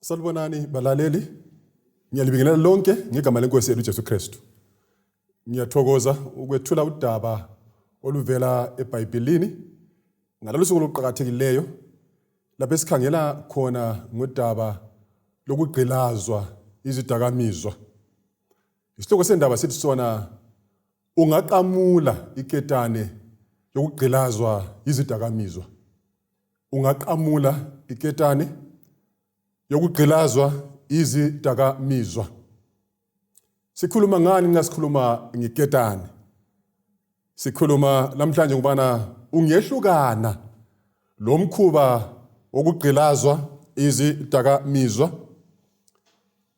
Salibonani balaleli. Ngiyalibingelela lonke ngegama lenkosi yethu uJesu Kristu. Ngiyathokoza ukwethula udaba oluvela eBhayibhelini ngalolu suku oluqakathekileyo lapho esikhangela khona ngodaba lokugqilazwa izidakamizwa. Isihloko sendaba sithi sona ungaqamula iketane yokugqilazwa yizidakamizwa. Ungaqamula iketane yokugqilazwa izidakamizwa. Sikhuluma ngani nxa sikhuluma ngeketane? Sikhuluma namhlanje ngokubana ungehlukana lo mkhuba wokugqilazwa izidakamizwa.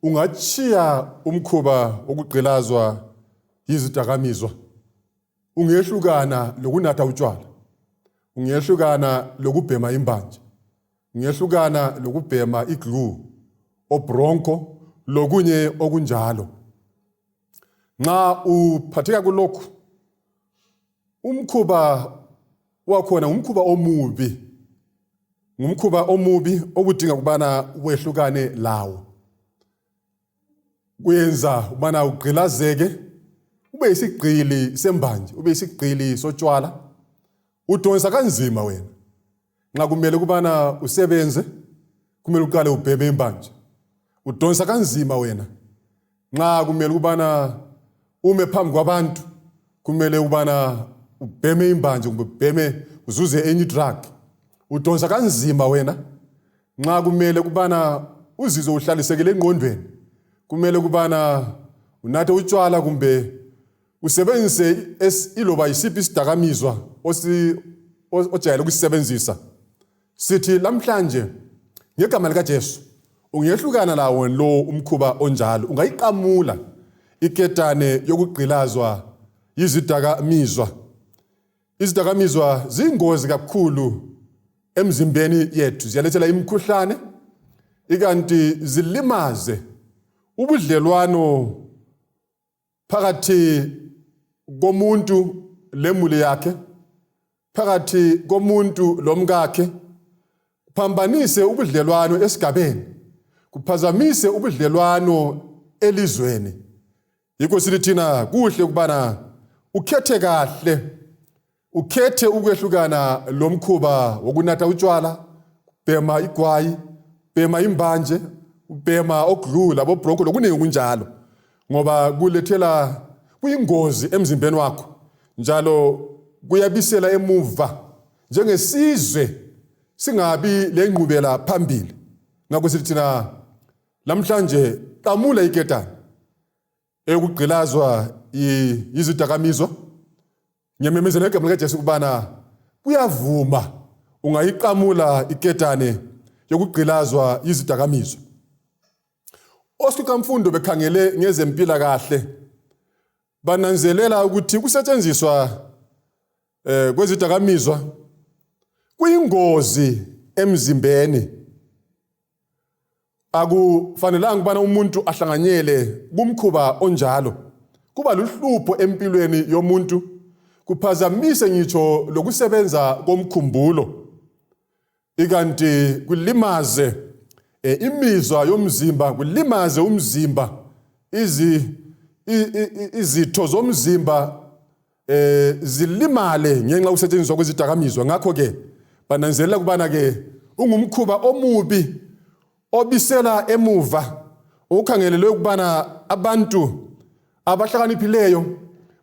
Ungatshiya umkhuba wokugqilazwa yizidakamizwa. Ungehlukana lokunatha utshwala. Ungehlukana lokubhema imbanje. Ungehlukana lokubhema iglue, obronco lokunye okunjalo. Nxa uphatheka kulokhu, umkhuba wakhona ngumkhuba omubi, ngumkhuba omubi okudinga ukubana wehlukane lawo. Kuyenza ukubana ugqilazeke, ube yisigqili sembanje, ube yisigqili sotshwala, udonsa kanzima wena. Nxa kumele ukubana usebenze, kumele uqale ubheme imbanje. Udonsa kanzima wena. Nxa kumele ukubana ume phambi kwabantu, kumele ukubana ubheme imbanje kumbe ubheme uzuze enye drug. Udonsa kanzima wena. Nxa kumele ukubana uzizwe uhlalisekile engqondweni, kumele ukubana unathe utshwala kumbe usebenzise iloba yisiphi isidakamizwa ojayele ukusisebenzisa. Sithi lamhlanje ngegama likaJesu ungehlukana lawo lo umkhuba onjalo, ungayiqamula iketane yokugqilazwa yizidakamizwa. Izidakamizwa ziyingozi kakhulu emzimbeni yethu, ziyalethela imikhuhlane ikanti zilimaze ubudlelwano phakathi komuntu lemuli yakhe, phakathi komuntu lomkakhe, phambanise ubudlelwano esigabeni, kuphazamise ubudlelwano elizweni. Yikho sithi thina kuhle ukubana ukhethe kahle, ukhethe ukwehlukana lomkhuba wokunatha utshwala, bhema igwayi, bhema imbanje, ubhema oglue labobronco lokuningi kunjalo, ngoba kulethela kuyingozi emzimbeni wakho njalo kuyabisela emuva njengesizwe singabi lengqubela phambili. Ngakho sithi thina namhlanje qamula iketane eyokugqilazwa yizidakamizwa. Ngiyamemezela ngegama likaJesu ukubana kuyavuma ungayiqamula iketane yokugqilazwa yizidakamizwa. Osiqamfundo bekhangele ngezempilakahle bananzelela ukuthi kusetshenziswa kwezidakamizwa kuyingozi emzimbeni. Akufanelanga ukubana umuntu ahlanganyele kumkhuba onjalo. Kuba luhlupho empilweni yomuntu, kuphazamise ngitsho lokusebenza komkhumbulo, ikanti kulimaze imizwa yomzimba, kulimaze umzimba, izitho zomzimba zilimale ngenxa yokusetshenziswa kwezidakamizwa. Ngakho ke bananzelela ukubana ke ungumkhuba omubi obisela emuva, okukhangelelwe ukubana abantu abahlakaniphileyo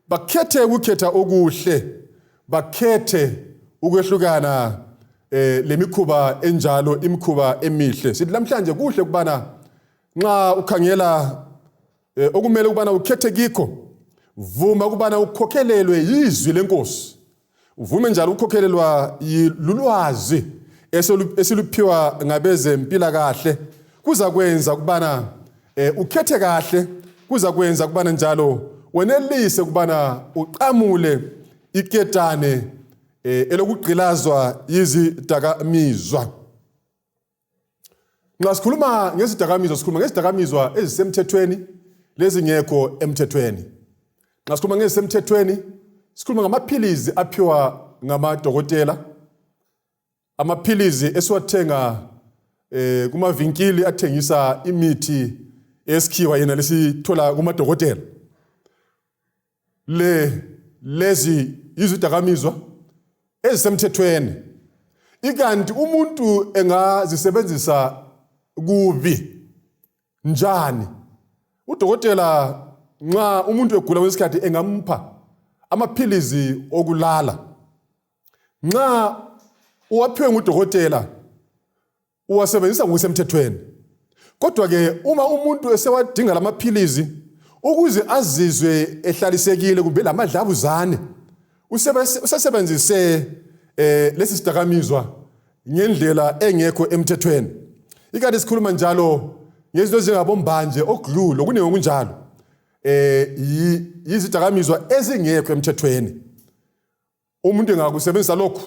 bakhethe ukukhetha okuhle, bakhethe ukwehlukana lemikhuba enjalo, imikhuba emihle. Sithi namhlanje kuhle ukubana nxa ukhangela okumele ukubana ukhethe kikho, vuma ukubana ukhokhelelwe yizwi lenkosi, uvume njalo ukukhokhelelwa lulwazi esiluphiwa ngabezempilakahle. Kuzakwenza ukubana ukhethe kahle, kuzakwenza ukubana njalo wenelise ukubana uqamule iketane elokugqilazwa yizidakamizwa. Nxa sikhuluma ngezidakamizwa, sikhuluma ngezidakamizwa ezisemthethweni lezingekho emthethweni. Nxa sikhuluma ngezisemthethweni, sikhuluma ngamaphilizi aphiwa ngamadokotela, amaphilizi esiwathenga Kumavinkili athengisa imithi esikhiwa yena lesithola kumadokotela. Le lezi izidakamizwa ezisemthethweni, ikanti umuntu engazisebenzisa kubi njani? Udokotela nxa umuntu egula kwesikhathi engampha amaphilisi okulala. Nxa uwaphiwe ngudokotela uwasebenzisa ngokusemthethweni. Kodwa-ke uma umuntu esewadinga lamaphilisi ukuze azizwe ehlalisekile kumbe lamadlabuzane, usesebenzise lesi sidakamizwa ngendlela engekho emthethweni. Ikanti sikhuluma njalo ngezinto ezinjengabombanje, oglue, lokuningi okunjalo, yizidakamizwa ezingekho emthethweni. Umuntu engakusebenzisa lokhu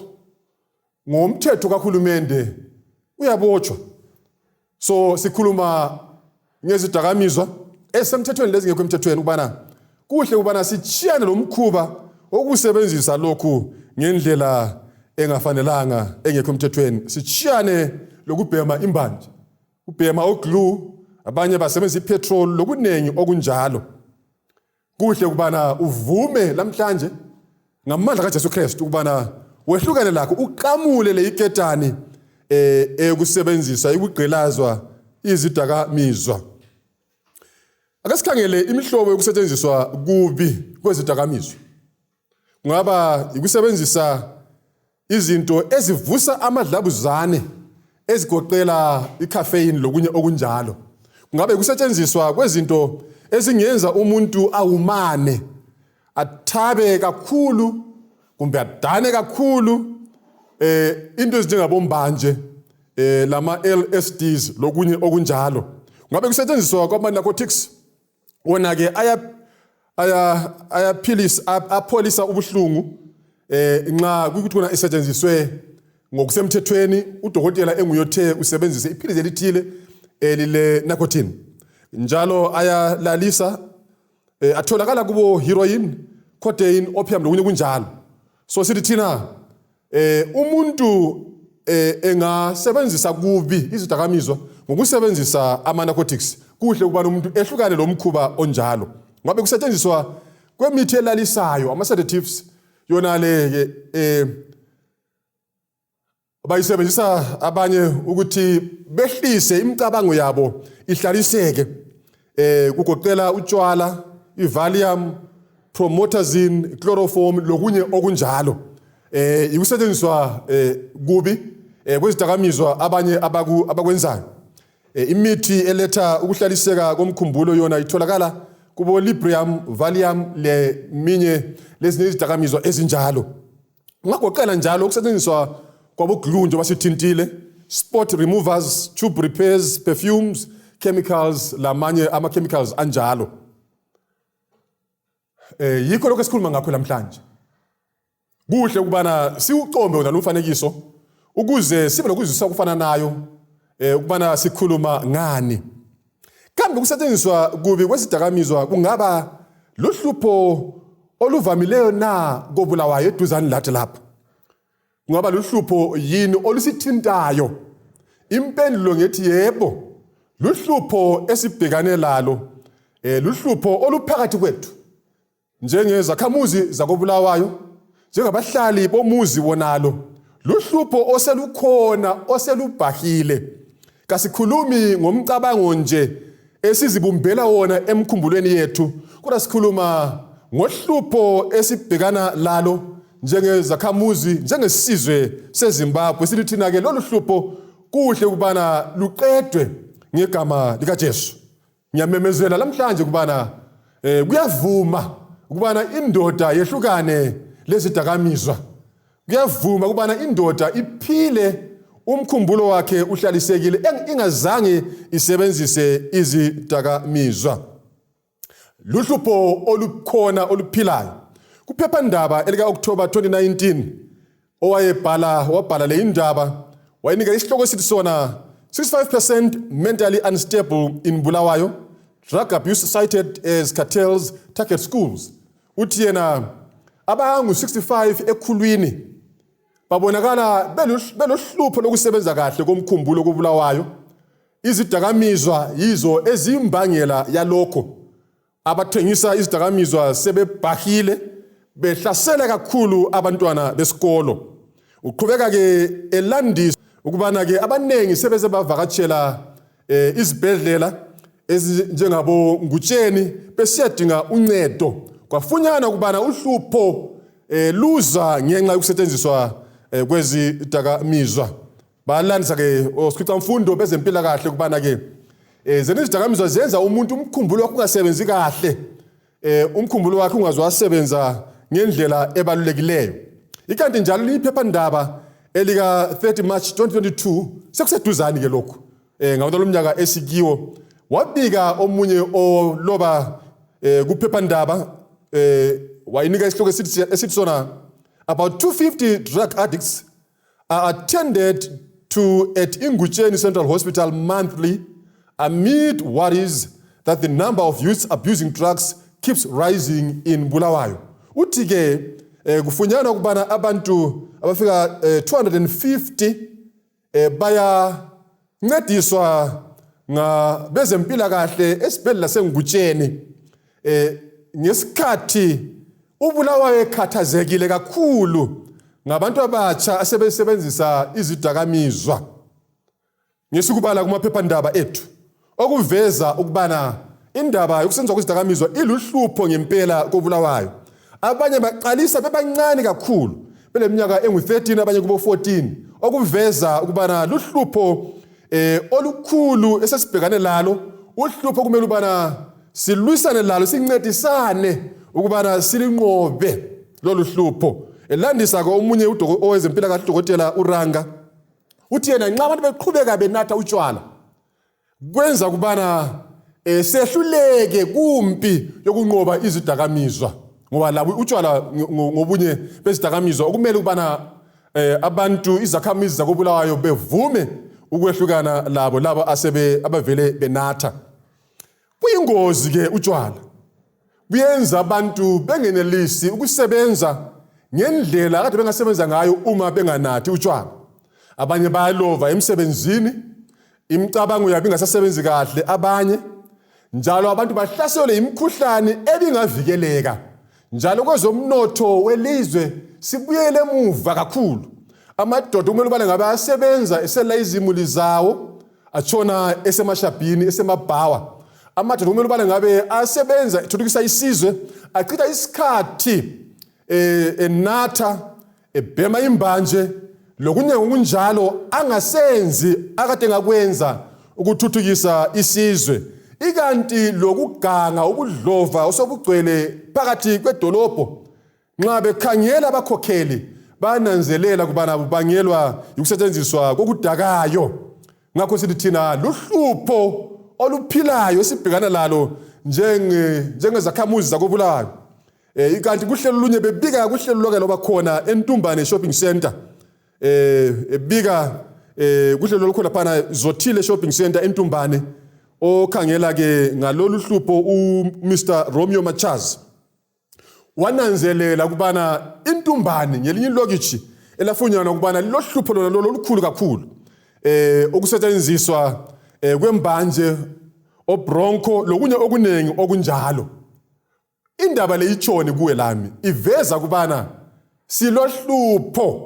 ngomthetho kahulumende uyabotshwa. So sikhuluma ngezidakamizwa ezisemthethweni lezingekho emthethweni, ukubana kuhle ukubana sitshiyane lomkhuba wokusebenzisa lokhu ngendlela engafanelanga, engekho emthethweni. Sitshiyane lokubhema imbanje, kubhema oglue, abanye basebenzisa ipetrol lokuningi okunjalo. Kuhle ukubana uvume lamhlanje ngamandla kaJesu Kristu ukubana wehlukane lakho, uqamule le iketani eyokusebenzisa ikugqilazwa izidakamizwa. Ake sikhangele imihlobo yokusetshenziswa kubi kwezidakamizwa. Kungaba yikusebenzisa izinto ezivusa amadlabuzane ezigoqela icaffeine lokunye okunjalo. Kungabe kusetshenziswa kwezinto ezingenza umuntu awumane, athabe kakhulu kumbe adane kakhulu, into ezinjengabombanje, lama LSDs lokunye okunjalo. Kungabe kusetshenziswa kwama narcotics, wona ke ayaphilisa, apholisa ubuhlungu, nxa kuyikuthi kona isetshenziswe ngokusemthethweni, udokotela enguyothe usebenzise iphilisi elithile elile nicotine. Njalo ayalalisa, atholakala kubo heroin, codeine, opium lokunye kunjalo. So sithi thina umuntu engasebenzisa kubi izidakamizwa ngokusebenzisa ama-narcotics, kuhle ukubana umuntu ehlukane lo mkhuba onjalo. Ngabe kusetshenziswa kwemithi elalisayo, ama-sedatives, yona le-ke bayisebenzisa abanye ukuthi behlise imicabango yabo ihlaliseke, kugoqela utshwala, ivalium, promethazine, chloroform lokunye okunjalo. Ikusetshenziswa kubi kwezidakamizwa abanye abakwenzayo. Imithi eletha ukuhlaliseka komkhumbulo yona itholakala kubo Librium, Valium leminye lezinye izidakamizwa ezinjalo. Ungagoqela njalo ukusetshenziswa kwabo glue njengoba sithintile, spot removers, tube repairs, perfumes, chemicals lamanye ama chemicals anjalo. Yikho lokho esikhuluma ngakho namhlanje. Kuhle ukubana siwucombe wona lo mfanekiso ukuze sibe lokuzwisisa okufananayo ukubana sikhuluma ngani. Kambe ukusetshenziswa kubi kwezidakamizwa kungaba luhlupho oluvamileyo na koBulawayo eduzane lathi lapha? Kungaba luhlupho yini olusithintayo? Impendulo ngethi yebo, luhlupho esibhekane lalo, luhlupho oluphakathi kwethu njengezakhamuzi zakoBulawayo, njengabahlali bomuzi wonalo. Luhlupho oselukhona, oselubhahile. Kasikhulumi ngomcabango nje esizibumbela wona emkhumbulweni yethu, kodwa sikhuluma ngohlupho esibhekana lalo njengezakhamuzi, njengesizwe seZimbabwe. Sithi thina-ke lolu hlupho kuhle ukubana luqedwe ngegama likaJesu. Ngiyamemezela namhlanje ukubana kuyavuma ukubana indoda yehlukane lezidakamizwa. Kuyavuma ukubana indoda iphile umkhumbulo wakhe uhlalisekile ingazange isebenzise izidakamizwa. Luhlupho olukhona oluphilayo. Kuphephandaba elika-October 2019, owayebhala wabhala le indaba, wayinika isihloko esithi sona 65% mentally unstable in Bulawayo, drug abuse cited as cartels target schools. Uthi yena abangu-65 ekhulwini babonakala belohlupho lokusebenza kahle komkhumbulo koBulawayo. Izidakamizwa yizo eziyimbangela yalokho. Abathengisa izidakamizwa sebebhahile behlasela kakhulu abantwana besikolo. Uqhubeka ke elandisa ukubana ke abanengi sebeze bavakatshela eh, izibhedlela ezinjengabo Ngutsheni besiyadinga uncedo. Kwafunyana ukubana uhlupho eh, luza ngenxa yokusetshenziswa eh, kwezidakamizwa. Balandisa ke osikhwicamfundo bezempilakahle ukubana ke eh, zena izidakamizwa zenza umuntu umkhumbulo wakhe ungasebenzi kahle eh, umkhumbulo wakhe ungaze wasebenza ngendlela ebalulekileyo. Ikanti njalo liphephandaba elika 30 March 2022 sekuseduzane ke lokhu eh, ngawona lomnyaka esikiwo wabika omunye oloba eh, kuphephandaba eh, wayinika isihloko esithi sona about 250 drug addicts are attended to at Ingutsheni Central Hospital monthly amid worries that the number of youths abusing drugs keeps rising in Bulawayo. Uthi ke eh, kufunyanwa ukubana abantu abafika eh, 250 eh, bayancediswa ngabezempilakahle esibhedlela seNgutsheni eh ngesikhathi uBulawayo ekhathazekile kakhulu ngabantu abatsha asebesebenzisa izidakamizwa ngesikubala kumaphephandaba ethu okuveza ukubana indaba yokusetshenziswa kwezidakamizwa iluhlupho ngempela koBulawayo. Abanye baqalisa bebancane kakhulu beleminyaka engu-13 abanye kubo-14 okuveza ukubana luhlupho eh olukhulu esesibhekane lalo uhlupho kumele ubana silwisane lalo sincedisane ukubana silinqobe lolu hlupho. Elandisa ke omunye owezempilakahle udokotela uRanga uthi yena nxa abantu beqhubeka benatha utshwala kwenza kubana eh, sehluleke kumpi yokunqoba izidakamizwa ngoba labo utshwala ngobunye bezidakamizwa okumele ukubana eh, abantu izakhamizi zakoBulawayo bevume ukwehlukana labo labo asebe abavele benatha. Kuyingozi ke utshwala, buyenza abantu bengenelisi ukusebenza ngendlela akade bengasebenza ngayo uma benganathi utshwala. Abanye bayalova emsebenzini, imicabango yabo ingasasebenzi kahle abanye, njalo abantu bahlaselwe imikhuhlane ebingavikeleka. Njalo kwezomnotho welizwe sibuyele emuva kakhulu. Amadoda kumele ubale ngabe asebenza esela izimuli zawo atshona esemashabhini esemabhawa. Amadoda kumele ubale ngabe asebenza ethuthukisa isizwe achitha isikhathi eh, enatha ebhema imbanje lokunye ngokunjalo angasenzi akade ngakwenza ukuthuthukisa isizwe. Ikanti lokuganga ubudlova osobugcwele phakathi kwedolobho nxa bekhangela abakhokheli bayananzelela ukubana bubangelwa yikusetshenziswa kokudakayo. Ngakho sithi thina luhlupho oluphilayo esibhekana lalo njengezakhamuzi zakoBulawayo. Eh, ikanti kuhlelo olunye bebika kuhlelo loke loba khona eNtumbane Shopping Center eh ebika eh kuhlelo olukhona phana Zothile Shopping Center eNtumbane okhangela ke ngalolu hlupho u Mr Romeo Machaz wananzelela ukubana intumbane ngelinye ilokitshi elafunyanwa ukubana lilohlupho lona lolo olukhulu kakhulu eh ukusetshenziswa eh, kwembanje obronco lokunye okuningi okunjalo. Indaba le itshoni kuwe lami iveza kubana silohlupho.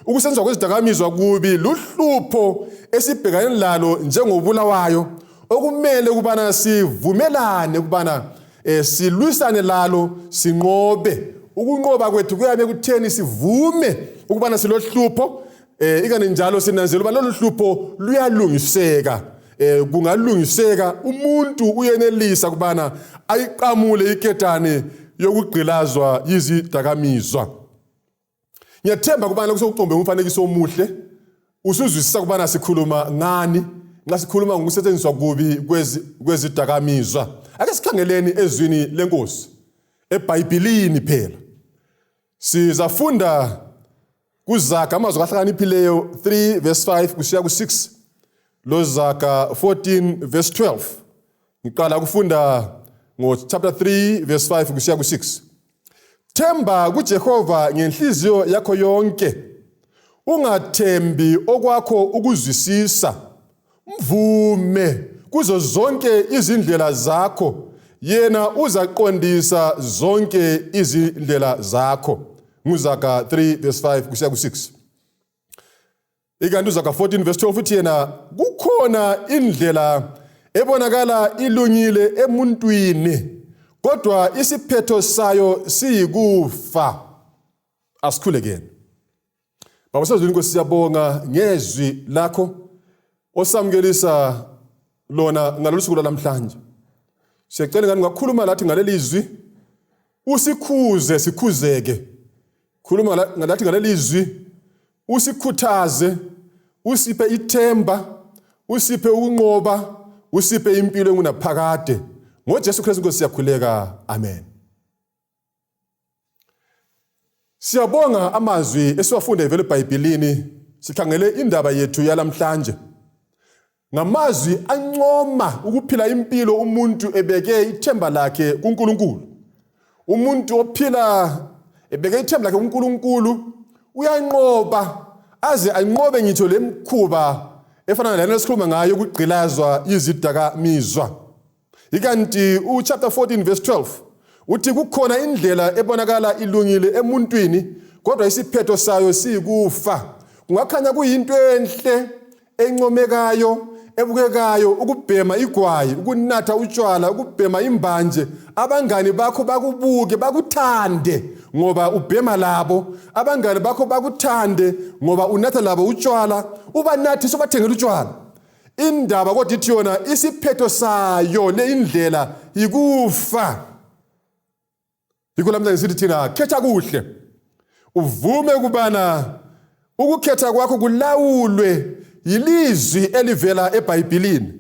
Ukusetshenziswa kwezidakamizwa kubi luhlupho esibhekane lalo njengoBulawayo okumele ukubana sivumelane ukubana eh, silwisane lalo sinqobe. Ukunqoba kwethu kuyame ekutheni sivume ukubana silohlupho eh, ikani njalo sinanzela uba lolu hlupho luyalungiseka. Eh, kungalungiseka umuntu uyenelisa ukubana ayiqamule iketane yokugqilazwa yizidakamizwa. Ngiyathemba ukubana kusekucombe umfanekiso omuhle usuzwisisa ukubana sikhuluma ngani nxa sikhuluma ngokusetshenziswa kubi kwezidakamizwa. Ake sikhangeleni ezwini lenkosi eBhayibhilini phela. Sizafunda kuZaga amazwi ahlakaniphileyo 3 verse 5 kusiya ku-6 loZaga 14 verse 12. Ngiqala ukufunda ngo-chapter 3 verse 5 kusiya ku-6. Themba kuJehova ngenhliziyo yakho yonke, ungathembi okwakho ukuzwisisa. Mvume kuzo zonke izindlela zakho, yena uzaqondisa zonke izindlela zakho. NguZaga 3 verse 5 kusiya ku-6. Ikanti uZaga 14 verse 12 uthi yena kukhona indlela ebonakala ilungile emuntwini kodwa isiphetho sayo siyikufa. Asikhulekeni. Baba sezulwini Nkosi siyabonga ngezwi lakho osamukelisa lona ngalolu suku lwanamhlanje. Siyacela ngani ungakhuluma lathi ngaleli zwi usikhuze sikhuzeke. Khuluma lathi ngaleli zwi usikhuthaze usiphe ithemba usiphe ukunqoba usiphe impilo engunaphakade. NgoJesu Kristu Nkosi siyakhuleka. Amen. Siyabonga amazwi esiwafunda evela eBhayibhilini sikhangele indaba yethu yalamhlanje. Ngamazwi ancoma ukuphila impilo umuntu ebeke ithemba lakhe kuNkulunkulu. Umuntu ophila ebeke ithemba lakhe kuNkulunkulu uyanqoba aze anqobe ngitsho lemkhuba efana nalena esikhuluma ngayo ukugqilazwa izidakamizwa. Ikanti uchapter 14 verse 12 uthi kukhona indlela ebonakala ilungile emuntwini kodwa isiphetho sayo siyikufa. Kungakhanya kuyinto enhle encomekayo ebukekayo ukubhema igwayi, ukunatha utshwala, ukubhema imbanje, abangani bakho bakubuke bakuthande ngoba ubhema labo, abangani bakho bakuthande ngoba unatha labo utshwala, ubanathise ubathengela utshwala. Indaba kodwa ithi yona isiphetho sayo le indlela yikufa. Yikho lamhlanje sithi thina khetha kuhle, uvume ukubana ukukhetha kwakho kulawulwe yilizwi elivela eBhayibhilini.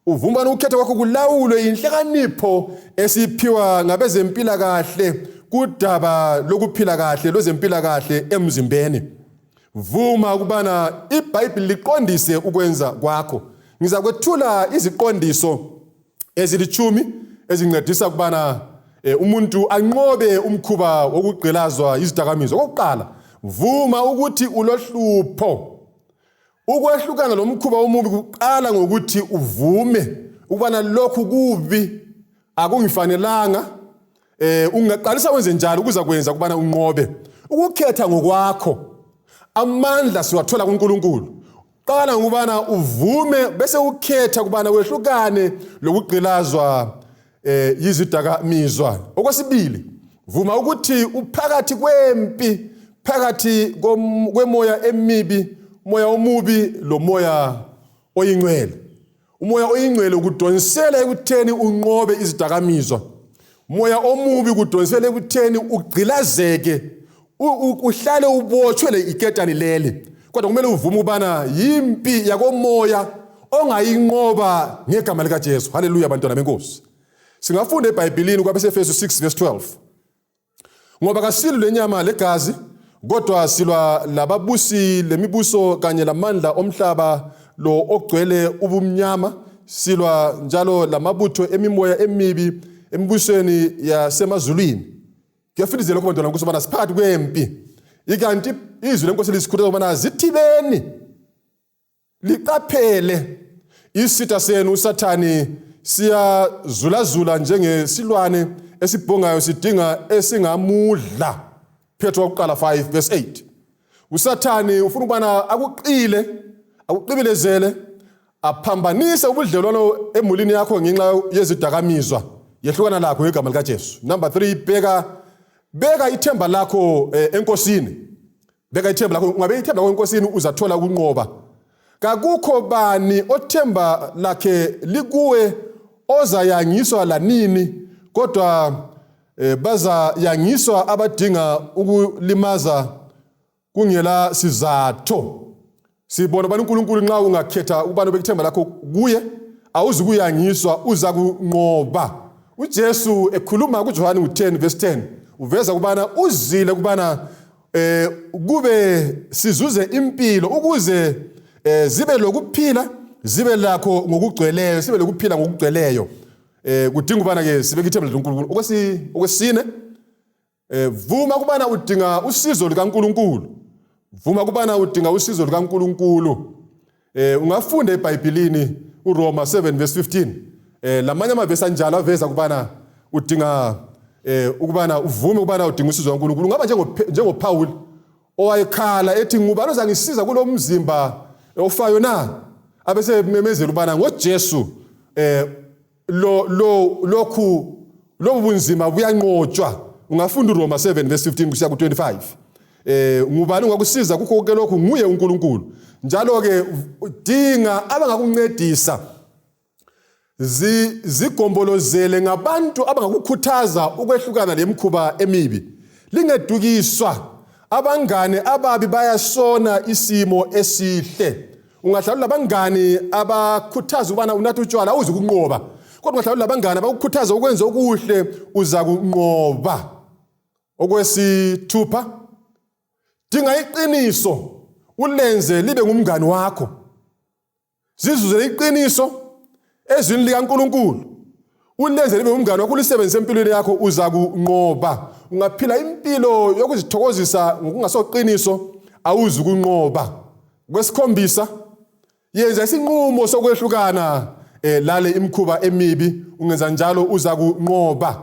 Uvume ukubana ukukhetha kwakho kulawulwe yinhlakanipho esiphiwa ngabezempilakahle kudaba lokuphila kahle lwezempilakahle emzimbeni. Vuma ukubana iBhayibhili liqondise ukwenza kwakho. Ngizakwethula iziqondiso ezilitshumi ezincedisa ukubana umuntu anqobe umkhuba wokugqilazwa yizidakamizwa. Okokuqala, vuma ukuthi ulohlupho. Ukwehlukana lomkhuba omubi kuqala ngokuthi uvume ukubana lokhu kubi, akungifanelanga. Ungaqalisa wenze njalo ukuza kwenza ukubana unqobe. Ukukhetha ngokwakho, amandla siwathola kuNkulunkulu. Qala ngokubana uvume bese ukhetha ukubana wehlukane lokugqilazwa yizidakamizwa. Okwesibili, vuma ukuthi uphakathi kwempi, phakathi kwemoya emibi, umoya omubi lomoya oyingcwele. Umoya oyingcwele ukudonsela ekutheni unqobe izidakamizwa. Umoya omubi ukudonsela ekutheni ugqilazeke, uhlale ubotshwe le iketani leli. Kodwa kumele uvume ukubana yimpi yakomoya ongayinqoba ngegama likaJesu. Haleluya bantwana benkosi. Singafunda eBhayibhilini kwabaseEfesu 6 verse 12. Ngoba kasilwi lenyama legazi, kodwa silwa lababusi lemibuso kanye lamandla omhlaba lo ogcwele ubumnyama, silwa njalo lamabutho emimoya emibi emibusweni yasemazulwini. Kuyafilizela lokho bantwana benkosi ubana siphakathi kwempi. Ikanti izwi lenkosi lisikhuthaza ukubana zithibeni, liqaphele isitha senu uSathane siyazulazula njengesilwane esibhongayo sidinga esingamudla. Petro wakuqala 5 verse 8. USathane ufuna ukubana akuqile, akuqibilezele, aphambanise ubudlelwano emulini yakho ngenxa yezidakamizwa. Yehlukana lakho ngegama likaJesu. Number 3, beka ithemba lakho eNkosini. Beka ithemba lakho, ungabeka ithemba lakho eNkosini uzathola ukunqoba. Kakukho bani othemba lakhe likuwe ozayangiswa lanini, kodwa bazayangiswa abadinga ukulimaza kungela sizatho. Sibona ubani uNkulunkulu nxa ungakhetha ukubana ubeke ithemba lakho kuye, awuzukuyangiswa, uzakunqoba. UJesu ekhuluma kuJohane 10 verse 10 uveza ukubana uzile ukubana kube sizuze impilo ukuze zibe lokuphila, zibe lakho ngokugcweleyo, sibe lokuphila ngokugcweleyo. Kudinga ukubana ke sibeke ithemba lethu kuNkulunkulu. Okwesine, vuma ukubana udinga usizo likaNkulunkulu. Vuma ukubana udinga usizo likaNkulunkulu. Ungafunda eBhayibhelini uRoma 7 verse 15. Lamanye amavesi anjalo aveza ukubana udinga ukubana uvume ukubana udinga usizo kaNkulunkulu. Ungaba njengoPaul owayekhala ethi ngubani ozangisiza kulo mzimba ofayo na? Abese memezela ukubana ngoJesu lo lo lokhu lobu bunzima buyanqotshwa. Ungafunda uRoma 7 verse 15 kusiya ku-25. Ngubani ungakusiza kukho konke lokhu? Nguye uNkulunkulu. Njalo ke dinga abangakuncedisa, zigombolozele ngabantu abangakukhuthaza ukwehlukana lemikhuba emibi. Lingedukiswa, abangane ababi bayasona isimo esihle. Ungahlala labangani abakhuthaza ukubana unathe utshwala, awuzi ukunqoba, kodwa ungahlala labangani abakukhuthaza ukwenza okuhle, uza kunqoba. Okwesithupha, dinga iqiniso ulenze libe ngumngani wakho. Zizuzele iqiniso ezwini likaNkulunkulu, ulenze libe ngumngani wakho, ulisebenzise empilweni yakho, uza kunqoba. Ungaphila impilo yokuzithokozisa ngokungasoqiniso, awuzi ukunqoba. Kwesikhombisa, yenza isinqumo sokwehlukana lale imikhuba emibi. Ungenza njalo uza kunqoba.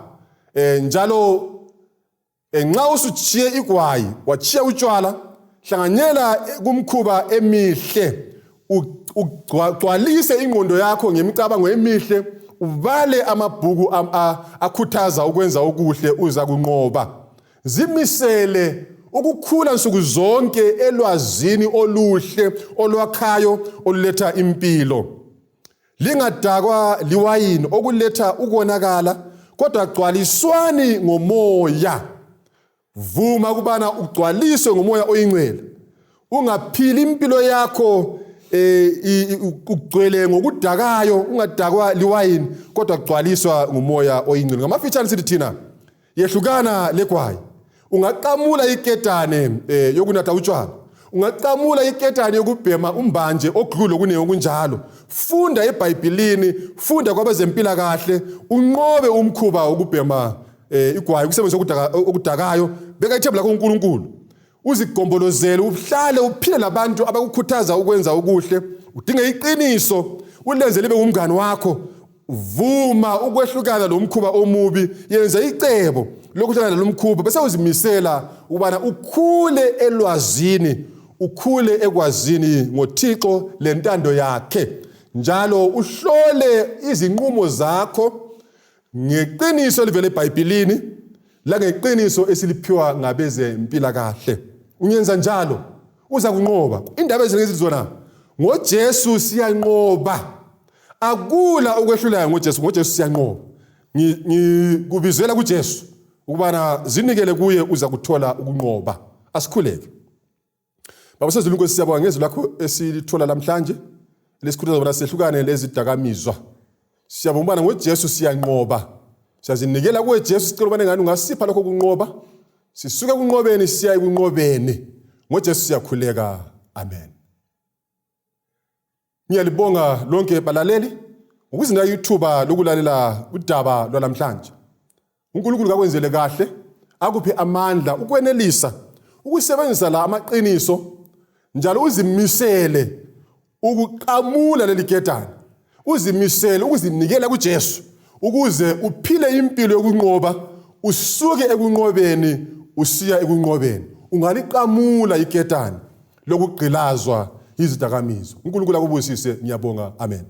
Njalo nxa usutshiye igwayi, watshiya utshwala, hlanganyela kumkhuba emihle, ugcwalise ingqondo yakho ngemicabango emihle, ubale amabhuku akhuthaza ukwenza okuhle, uza kunqoba. Zimisele ukukhula nsuku zonke elwazini oluhle olwakhayo oluletha impilo. Lingadakwa liwayini okuletha ukonakala, kodwa gcwaliswani ngomoya. Vuma ukubana ugcwaliswe ngomoya oyingcwele. Ungaphili impilo yakho ugcwele ngokudakayo, ungadakwa liwayini, kodwa gcwaliswa ngumoya oyingcwele. Ngamafitshane sithi thina, yehlukana legwayi. Ungaqamula iketane yokunatha utshwala, ungaqamula iketane yokubhema umbanje oglu lokunengi okunjalo. Funda eBhayibhilini, funda kwabezempilakahle, unqobe umkhuba wokubhema igwayi, ukusebenzisa okudakayo. Beka ithemba lakho kuNkulunkulu, uzigombolozele, uhlale uphile labantu abakukhuthaza ukwenza okuhle, udinge iqiniso ulenze libe ngumngani wakho. Vuma ukwehlukana lo mkhuba omubi, yenza icebo lokuhlangana lo mkhuba, bese uzimisela ukubana ukhule elwazini, ukhule ekwazini ngoThixo lentando yakhe, njalo uhlole izinqumo zakho ngeqiniso elivela eBhayibhilini langeqiniso esiliphiwa ngabezempilakahle. Ungenza njalo uza kunqoba. Indaba eziningi zona ngoJesu siyanqoba. Akula okwehlulayo ngoJesu, ngoJesu siyanqoba. Ngikubizela kuJesu ukubana zinikele kuye, uza kuthola ukunqoba. Asikhuleke. Baba sezulu, Nkosi, siyabonga ngezwi lakho esilithola namhlanje lesikhuthaza bona sehlukane lezidakamizwa. Siyabonga ukubana ngoJesu siyanqoba. Siyazinikela kuwe Jesu, sicela ukubana ngani ungasipha lokho kunqoba. Sisuke kunqobeni siya ekunqobeni. NgoJesu siyakhuleka. Amen. Ngiyalibonga lonke balaleli ngokuzinika ithuba lokulalela udaba lwalamhlanje. uNkulunkulu kakwenzele kahle, akuphe amandla ukwenelisa ukusebenzisa la amaqiniso, njalo uzimisele ukuqamula leli ketane, uzimisele ukuzinikela kuJesu ukuze uphile impilo yokunqoba, usuke ekunqobeni usiya ekunqobeni. Ungaliqamula iketane lokugqilazwa yizidakamizwa. uNkulunkulu akubusise. Ngiyabonga. Amen.